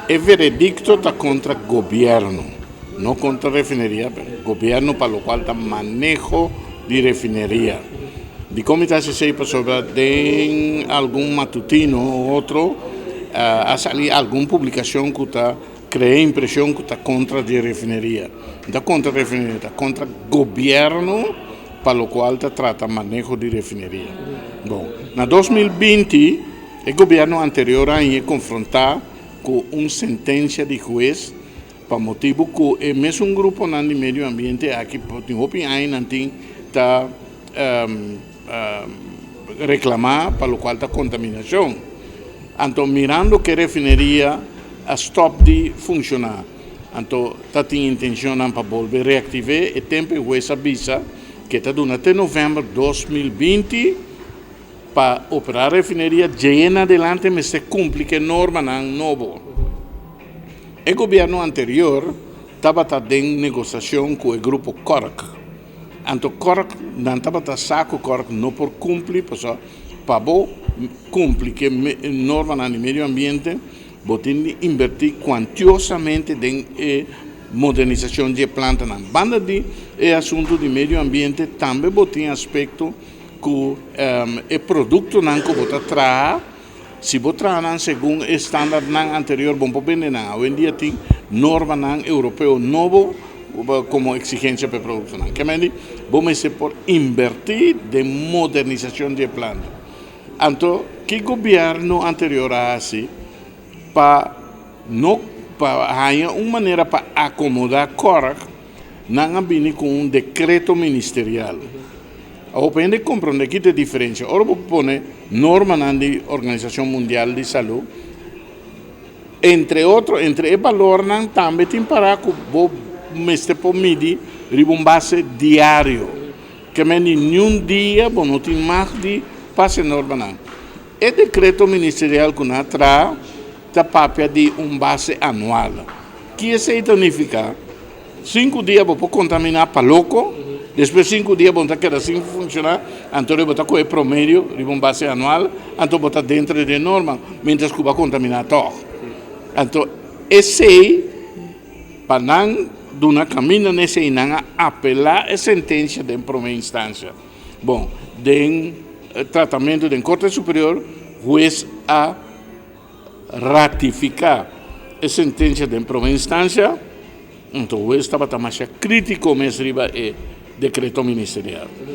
E veredikto ta kontra gobièrnu, no kontra refineria, pero gobièrnu pa lokual ta maneho di refineria. Dikon mi ta hasi esei? Pasobra den algun matutino o otro a sali algun publikashon ku ta krea impreshon ku ta kontra di refineria. No ta kontra refineria, ta kontra gobièrnu pa lokual ta trata maneho di refineria. Bon, na 2020 e gobièrnu anterior a haña konfrontá ku un sentensia di hues pa motibu ku e mesun gruponan di medio ambiente aki tin hopi aña nan tin ta reklamá pa lokual ta kontaminashon. Anto mirando ku e refineria a stòp di funshoná, anto ta tin intenshonnan pa bolbe reaktiv'é. E tempu e hues a bisa ku e ta duna te novèmber 2020 pa operá refineria, dje en adelante mester kumpli ku e normanan nobo. E gobièrnu anterior tabata den negosiashon ku e grupo Kork. Anto Kork, nan tabata sa ku Kork no por kumpli, pasobra pa bo kumpli ku e normanan di medio ambiente bo tin di inbertí kuantiosamente den e modernisashon di e plantanan. Banda di e asuntu di medio ambiente tambe bo tin aspekto ku e produktonan ku bo ta traha, si bo traha nan segun e standardnan anterior bo no por bende nan. Awendia tin normanan europeo nobo komo eksigensia pa e produktonan. Kementi bo mester por inbertí den modernisashon di e planta. Anto ki gobièrnu anterior a hasi pa no pa haña un manera pa akomodá Korg? Nan a bini ku un dekreto ministerial. Awor pa hende komprondé ki ta e diferensia, ora bo pone normanan di Organisashon Mundial di Salú, entre otro, entre e balornan tambe tin pará ku bo mester por midi riba un base diario. Ke men di niun dia bo no tin mag di pasa e normanan. E dekreto ministerial ku nan a traha ta papia di un base anual. Ki esei ta nifiká? 5 dia bo por kontaminá pa loko, despues 5 dia bo ta keda sin funshoná, anto bo ta kohe promedio riba un base anual, anto bo ta denter di e norma, mientras ku bo a kontaminá tòg. Anto esei, pa nan duna kaminda n'esei, nan a apelá e sentensia den promé instansia. Bon, den tratamentu den Korte Superior, hues a ratifiká e sentensia den promé instansia, anto hues tabata masha krítiko mes riba e dekreto ministerial.